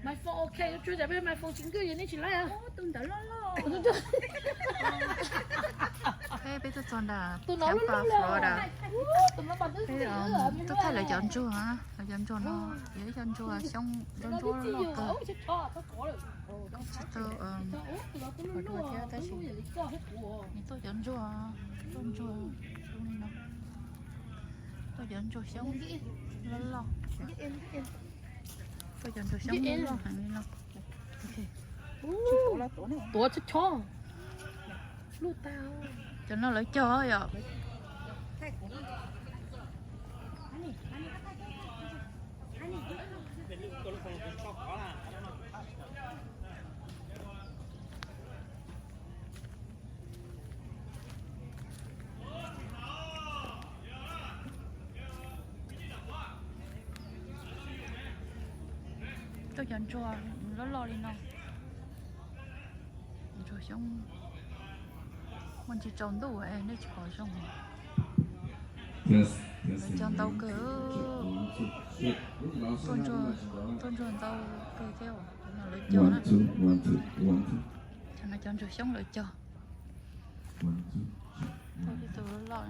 Maiv foos ok, tsuas tsam peb maiv foos tsis nkag, nej tsis laib. Peb tuaj txog nram Tampa, Florida. Peb tuaj thaij lawv cov ntsuag, lawv cov ntsuag no yog ib co ntsuag xyoob ntsuab ntsuab loj kawg. Tsis tau ua dua thiab tab sis nws tuaj cov ntsuag, tuaj ntsuag zoo li no, tuaj cov ntsuag xyoob loj loj, tuaj cov ntsuag xyoob loj loj heev li no. Tuav tag, cov no lawv cog yom. Tuaj cov ntsuag loj loj li no, ntsuag xyoob, muaj ntsis tsaus ntuj nej tsis pom zoo. Lawv cog ntau kawg, tuaj ntsuag ntau kawg thiab, cov no lawv cog na. Cov no cov ntsuag xyoob lawv cog. Tuaj ib tug loj loj.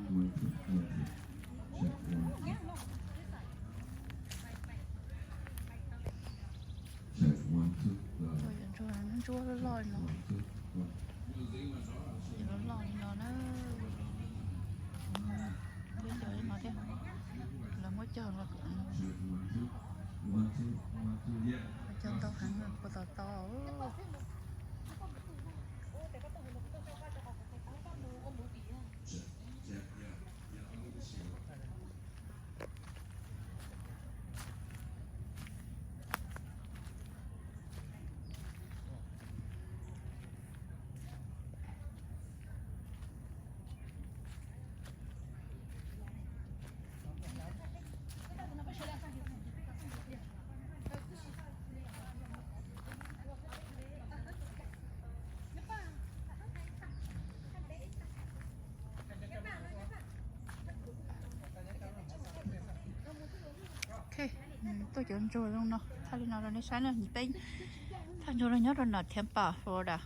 Tuaj cov ntsuag ntsuab loj loj li no. Loj loj li no na. Peb cog li no thiab. Lawv muab cog los cog ntau heev puas tom tau. Ok, tuaj cov ntsuag zoo no, thaij li no rau nej saib na, peb thaij ntsuag no nyob rau nram Tampa, Florida.